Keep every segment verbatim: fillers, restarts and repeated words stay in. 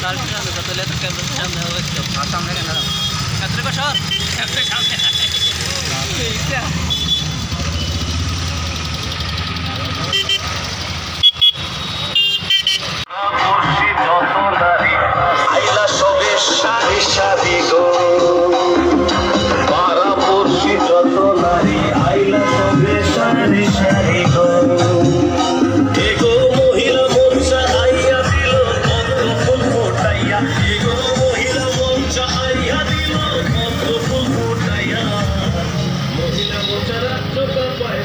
Aila sobe sari sari go. Para pursi joto nari, aila sobe sari sari go. Ego mohila morcha aiya dilo, poddo phul phutaiya. Ego mohila morcha aiya dilo, poddo phul phutaiya. Mohila morcha rajya ka pai.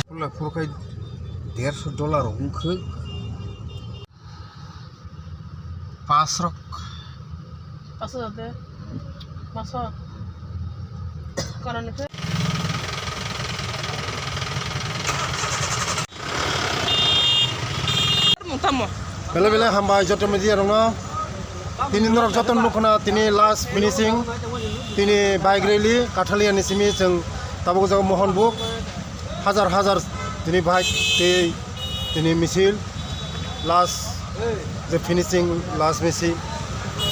Pula phurkhai derso dollar wngkhe. Pas rok. Pas rok de. Mas rok. Kono ni khe? Tamo. Bele bele hambai joto media rokno. Tini norok joto nukhuna tini last finishing. Tini bike rally Kathaliani simi chwng tabuk jago Mohonbuk. Hajar hajar tini bike tei tini misil last je finishing last misil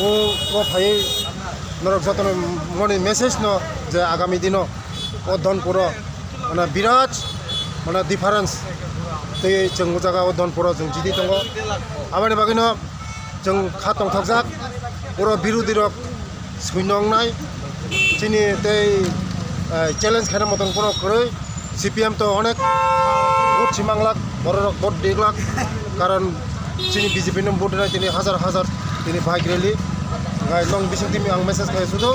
o o phai norok jotono moni message no je agami dino o Dhonpuro mane biraj mane difference tei chwng o jaga o Dhonpuro chwng jiti tongo aboni bagwino chwng kha tongthokjak oro birodhi rok sui nongnai chini tei, eh, challenge khaina motom kono kwrwi. C P M to onek vote si manglak, bororok vote diglak, karon chini B J P no vote rinai tini hajar hajar tini bike rally. Gai long bising timi ang message khai sudo,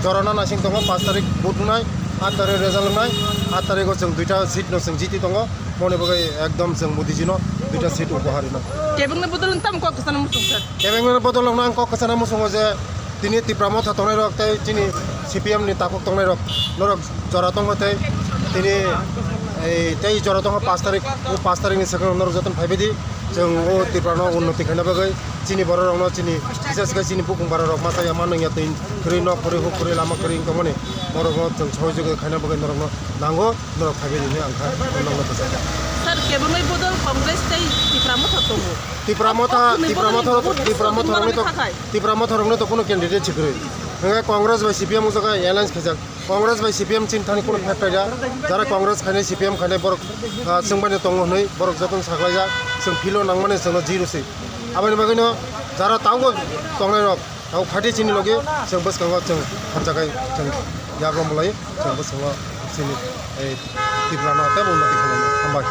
jorana naising tongo, paanch tarik vote wngnai, aat tarik result wngnai, aat tarik o chwng duita seat no chwng jiti tongo. Moni bagwi ekdom chwng Modiji no duita seat upohar rino. Kebengni bodol wng tamo kok kwchana muchung sir? Kebengni bodol wngno ang kok kwchana muchungo je tini Tipra Motha tongnai rok tei chini C P M ni takhuk tongnai rok norok jora tongo tei tini ei tei jora tongo paanch tarik, o paanch tarik ni swkang norok jotono phaibai di chwng o Tipra no unnoti khaina bagwi chini borok rok no chini bises khe chini bukung bara rok masa ya manung ya twi kwrwi nok kwrwi huk kwrwi lama kwrwi wng tongmani borok no chwng sohojogita khaina bagwi norok no nango. Norok phaibai rwnai ang kha, norokno bwsajak. Sir, kebengwi bodol Congress tei Tipra Motha tongo. Tipra Motha, Kok Tipra kwnwi Motha, bodol Tipra Motha rokni to, khakhai? Tipra Motha rokni to kuno candidate sikrwi. Hwnkhai Congress bai C P M o jaga alliance khaijak. Congress bai C P M chini thani kuno fact paida. Jara Congress khainai C P M khainai borok, ah, chwng bai tongo hwnwi borok jotono saklaijak. Chwng philo nangmani chwngno zero si. Aboni bagwino jara tabukbo tongnai rok. Abo phaidi chini logi chwng bwskango chwng hamjakhai chwng yagram bolai chwng bwskango chini ei Tripura no tei unnoti khainani hambai.